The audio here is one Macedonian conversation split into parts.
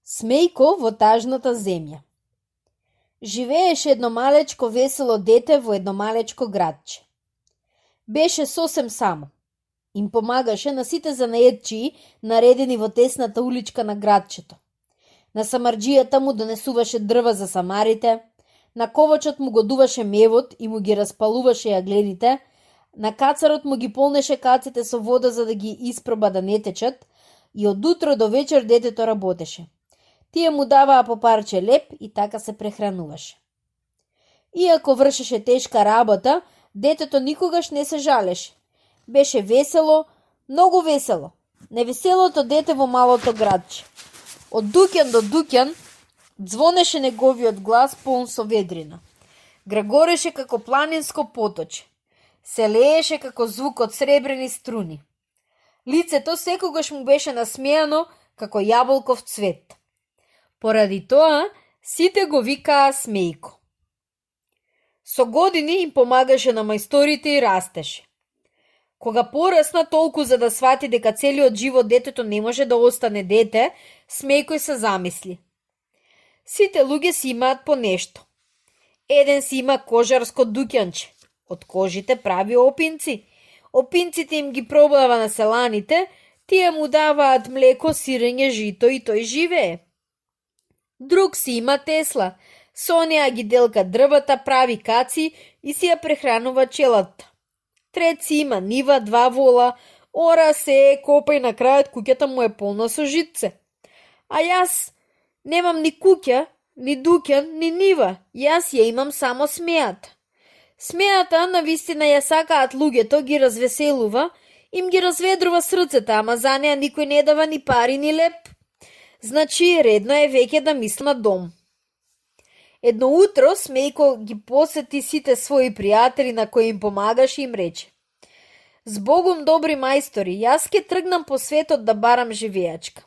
Смејко во тажната земја. Живееше едно малечко весело дете во едно малечко градче. Беше сосем само. Им помагаше на сите занаетчии наредени во тесната уличка на градчето. На самарџијата му донесуваше дрва за самарите, на ковачот му годуваше мевот и му ги распалуваше јаглените, на кацарот му ги полнеше каците со вода за да ги испроба да не течат, и од утро до вечер детето работеше. Тие му даваа по парче леп и така се прехрануваше. Иако вршеше тешка работа, детето никогаш не се жалеше. Беше весело, многу весело. Невеселото дете во малото градче. Од дуќан до дуќан ѕвонеше неговиот глас полн со ведрина. Грагореше како планинско поточе. Се лееше како звук од сребрени струни. Лицето секогаш му беше насмеано како јаболков цвет. Поради тоа, сите го викаа Смејко. Со години им помагаше на мајсторите и растеше. Кога порасна толку за да свати дека целиот живот детето не може да остане дете, Смејко се замисли. Сите луѓе си имаат по нешто. Еден си има кожарско дуќанче. Од кожите прави опинци. Опинците им ги продава на селаните, тие му даваат млеко, сирење, жито и тој живее. Друг си има Тесла. Со неа ги делка дрвата, прави каци и си ја прехранува челата. Трет си има нива, 2 вола, ора се, копа и на крајот куќата му е полна со житце. А јас немам ни куќа, ни дуќан, ни нива. Јас ја имам само смејата. Смејата навистина ја сакаат луѓето, ги развеселува, им ги разведрува срцата, ама за неа никој не дава ни пари ни леп. Значи, редно е веќе да мисли на дом. Едно утро Смејко ги посети сите своји пријатели на кои им помагаше и им рече: "Збогум, добри мајстори, јас ке тргнам по светот да барам живеачка.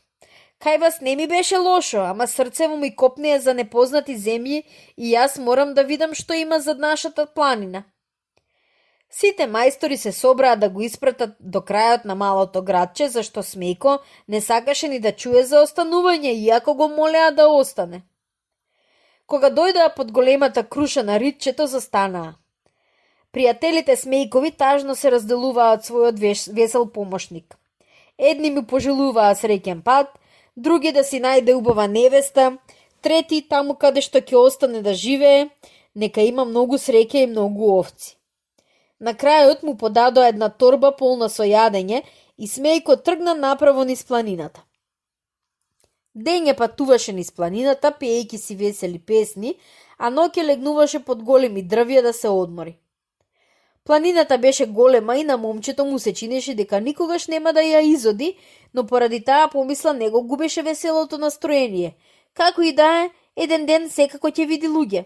Кај вас не ми беше лошо, ама срцево ми копнеја за непознати земји и јас морам да видам што има зад нашата планина." Сите мајстори се собраа да го испратат до крајот на малото градче, зашто Смејко не сакаше ни да чуе за останување, иако го молеа да остане. Кога дојдоа под големата круша на ридчето, застанаа. Пријателите Смејкови тажно се разделуваат својот весел помошник. Едни му пожелуваа среќен пат, други да си најде убава невеста, трети таму каде што ќе остане да живее, нека има многу среќа и многу овци. На крајот му подадоа една торба полна со јадење и Смејко тргна направо низ планината. Дење патуваше низ планината, пеејќи си весели песни, а ноќе легнуваше под големи дрвја да се одмори. Планината беше голема и на момчето му се чинеше дека никогаш нема да ја изоди, но поради таа помисла не го губеше веселото настроение. Како и да е, еден ден секако ќе види луѓе.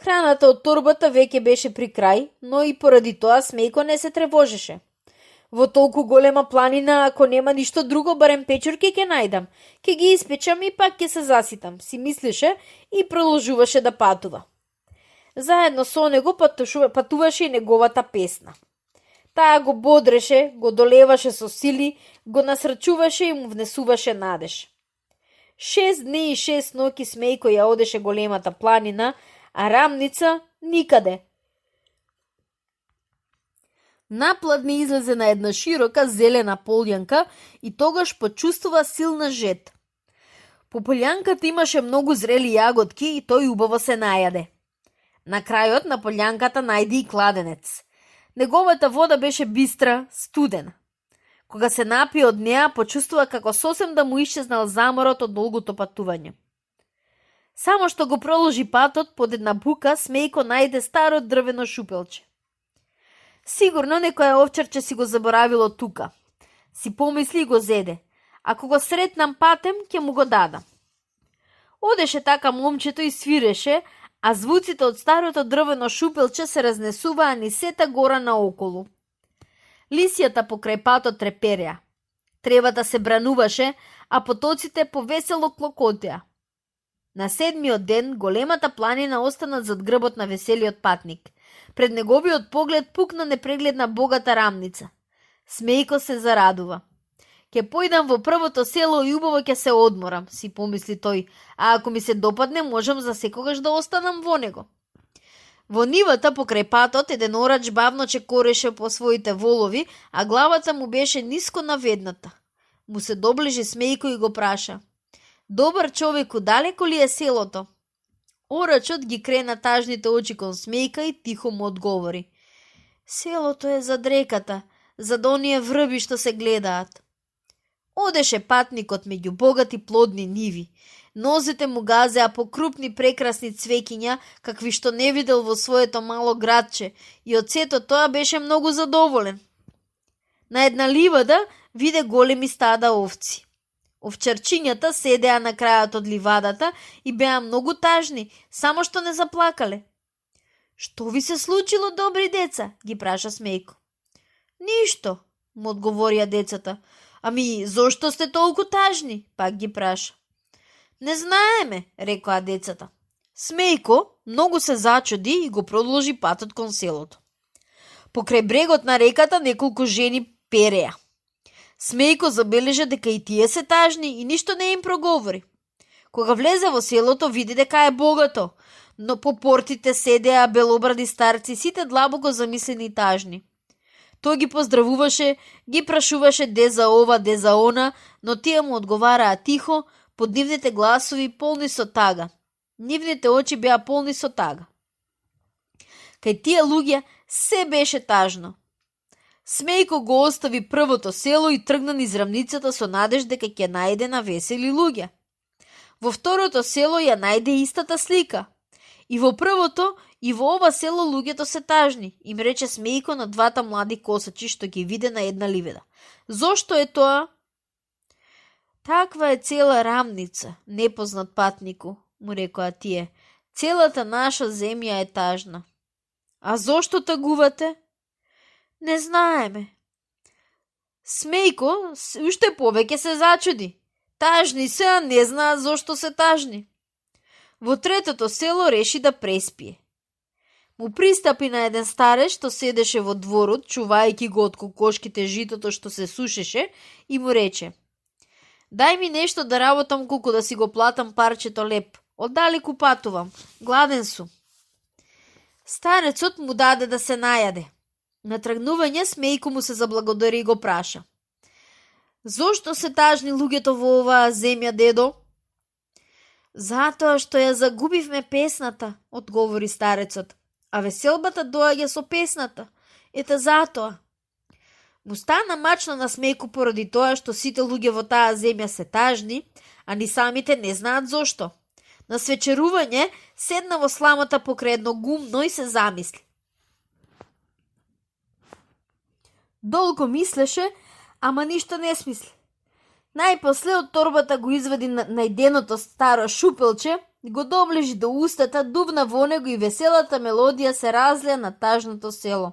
Храната од торбата веќе беше при крај, но и поради тоа Смејко не се тревожеше. Во толку голема планина, ако нема ништо друго, барем печурки ќе најдам. Ќе ги испечам и пак ќе се заситам, си мислеше и продолжуваше да патува. Заедно со него патуваше и неговата песна. Таа го бодреше, го долеваше со сили, го насрачуваше и му внесуваше надеж. 6 дни и 6 ноќи Смејко ја одеше големата планина, а рамница никаде. Напладне излезе на една широка зелена полјанка и тогаш почувствува силна жет. По полјанката имаше многу зрели јаготки и тој убаво се најаде. На крајот на полјанката најде и кладенец. Неговата вода беше бистра, студена. Кога се напи од неа, почувствува како сосем да му исчезнал заморот од долгото патување. Само што го проложи патот под една бука, Смејко најде старо дрвено шупелче. Сигурно некоја овчарче си го заборавило тука. Си помисли и го зеде. Ако го сретнам патем, ќе му го дадам. Одеше така момчето и свиреше, а звуците од старото дрвено шупелче се разнесуваа низ сета гора наоколу. Лисијата покрај патот трепереа. Тревата се брануваше, а потоците повесело клокотеа. На 7-миот ден големата планина остана зад грбот на веселиот патник. Пред неговиот поглед пукна непрегледна богата рамница. Смејко се зарадува. Ке појдам во првото село и убаво ќе се одморам, си помисли тој, а ако ми се допадне, можам за секогаш да останам во него. Во нивата покрај патот еден орач бавно чекореше по своите волови, а главата му беше ниско наведната. Му се доближи Смејко и го праша: "Добар човеку, далеко ли е селото?" Орачот ги крена тажните очи кон Смејка и тихо му одговори: "Селото е зад реката, зад оние врби што се гледаат." Одеше патникот меѓу богати плодни ниви. Нозете му газеа по крупни прекрасни цвеќиња, какви што не видел во своето мало градче, и од сето тоа беше многу задоволен. На една ливада виде големи стада овци. Овчарчињата седеа на крајот од ливадата и беа многу тажни, само што не заплакале. "Што ви се случило, добри деца?" ги праша Смејко. "Ништо," му одговорија децата. "Ами, зошто сте толку тажни?" пак ги праша. "Не знаеме," рекоа децата. Смејко многу се зачуди и го продолжи патот кон селото. Покрај брегот на реката неколку жени переа. Смејко забележа дека и тие се тажни и ништо не им проговори. Кога влезе во селото, види дека е богато, но по портите седеа белобради старци, сите длабоко замислени и тажни. Тој ги поздравуваше, ги прашуваше де за ова, де за она, но тие му одговараа тихо, под нивните гласови полни со тага. Нивните очи беа полни со тага. Кај тие луѓе се беше тажно. Смејко го остави првото село и тргна низ рамницата со надеж дека ќе најде на весели луѓе. Во второто село ја најде истата слика. И во првото, и во ова село луѓето се тажни, им рече Смејко на двата млади косачи што ги виде на една ливеда. "Зошто е тоа?" "Таква е цела рамница, непознат патнику," му рекоа тие. "Целата наша земја е тажна." "А зошто тагувате?" "Не знаеме." Смејко уште повеќе се зачуди. Тажни се, а не знаат зошто се тажни. Во третото село реши да преспие. Му пристапи на еден старец што седеше во дворот, чувајќи го од кокошките житото што се сушеше, и му рече: "Дај ми нешто да работам колку да си го платам парчето леп. Оддалеку патувам, гладен сум." Старецот му даде да се најаде. На тргнување Смејко му се заблагодари и го праша: "Зошто се тажни луѓето во оваа земја, дедо?" "Затоа што ја загубивме песната," одговори старецот. "А веселбата доаѓа со песната. Ете затоа." Му стана мачно на Смејко поради тоа што сите луѓе во таа земја се тажни, а ни самите не знаат зошто. На свечерување седна во сламата покрај едно гумно и се замисли. Долго мислеше, ама ништо не смисли. Најпосле од торбата го извади најденото старо шупелче, го доближи до устата, дувна во него и веселата мелодија се разлеа на тажното село.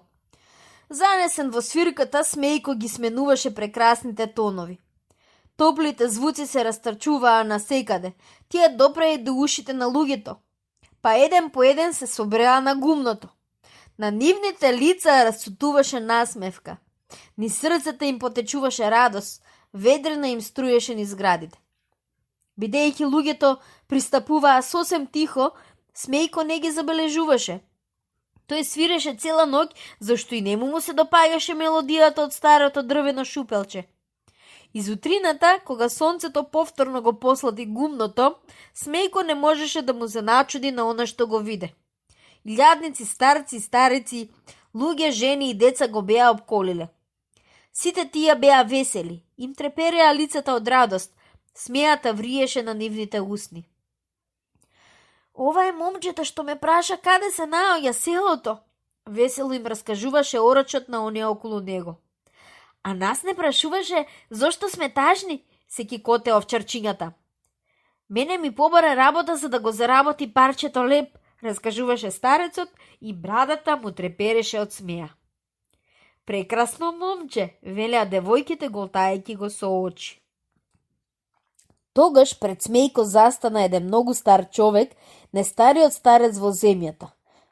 Занесен во свирката, Смејко ги сменуваше прекрасните тонови. Топлите звуци се растрчуваа насекаде, тие допреа до ушите на луѓето. Па еден по еден се собреа на гумното. На нивните лица расцутуваше насмевка. Низ срцата им потечуваше радост, ведрена им струеше низ градите. Бидејќи луѓето пристапуваа сосем тихо, Смејко не ги забележуваше. Тој свиреше цела ноќ, зашто и нему му се допаѓаше мелодијата од старото дрвено шупелче. Изутрината, кога сонцето повторно го послати гумното, Смејко не можеше да му се начуди на она што го виде. Илјадници, старци, старици, луѓе, жени и деца го беа обколиле. Сите тие беа весели, им трепереа лицата од радост, смејата вриеше на нивните усни. "Ова е момчето што ме праша каде се наоѓа селото," весело им раскажуваше орачот на оние околу него. "А нас не прашуваше зошто сме тажни," се кикоте овчарчињата. "Мене ми побара работа за да го заработи парчето леп," раскажуваше старецот и брадата му трепереше од смеа. "Прекрасно момче," велеа девојките голтајќи го со очи. Тогаш пред Смејко застана еден многу стар човек, нестариот старец во земјата.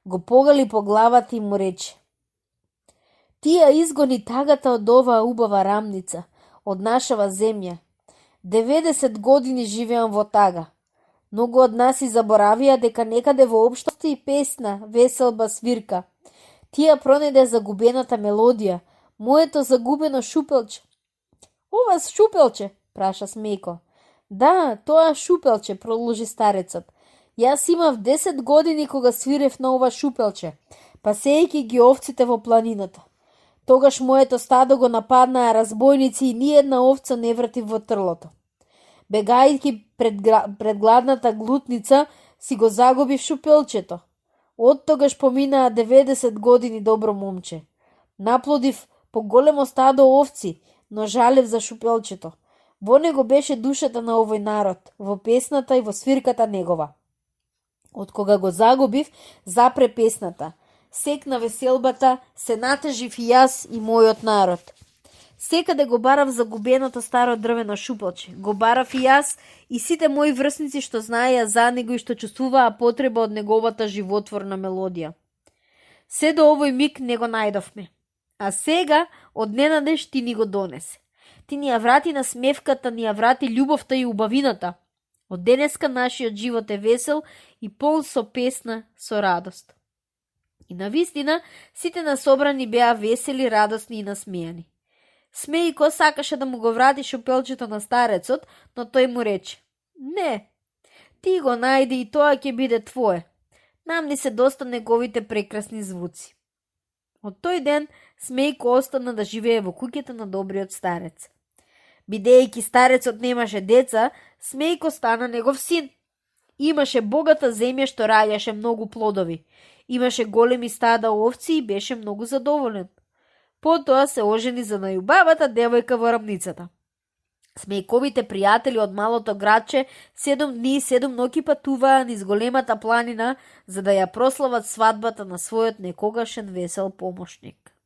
Го погали по главата и му рече: "Ти ја изгони тагата од оваа убава рамница. од нашава земја. 90 години живеам во тага. Многу од нас и заборавија дека некаде во општоsti и песна, веселба, свирка. Тија пронеде загубената мелодија, моето загубено шупелче. Ова шупелче, праша Смејко. Да, тоа шупелче, продолжи старецот. Јас имав 10 години кога свирев на ова шупелче, пасејќи ги овците во планината. Тогаш моето стадо го нападнаа разбојници и ниедна овца не врати во трлото. Бегајќи пред гладната глутница, си го загубив шупелчето. Од тогаш поминаа 90 години, добро момче. Наплодив поголемо стадо овци, но жалев за шупелчето. Во него беше душата на овој народ, во песната и во свирката негова. Од кога го загубив, запре песната. Секна веселбата, се натежив и јас и мојот народ. Секаде го барав загубеното старо дрвено шупелче. Го барав и јас и сите мои врсници што знаеја за него и што чувствуваа потреба од неговата животворна мелодија. Се до овој миг не го најдовме. А сега, од ненадеж ти ни го донесе. Ти ни ја врати на смевката, ни ја врати љубовта и убавината. Од денеска нашиот живот е весел и полн со песна, со радост. И навистина, сите насобрани беа весели, радосни и насмејани. Смејко сакаше да му го врати шупелчето на старецот, но тој му рече: Не, ти го најди и тоа ќе биде твое. Нам ни се доста неговите прекрасни звуци. Од тој ден Смејко остана да живее во куќата на добриот старец. Бидејќи старецот немаше деца, Смејко стана негов син. Имаше богата земја што раѓаше многу плодови. Имаше големи стада овци и беше многу задоволен. Потоа се ожени за најубавата девојка во рамницата. Смејковите пријатели од малото градче 7 дни и 7 ноќи патуваа низ големата планина за да ја прослават свадбата на својот некогашен весел помошник.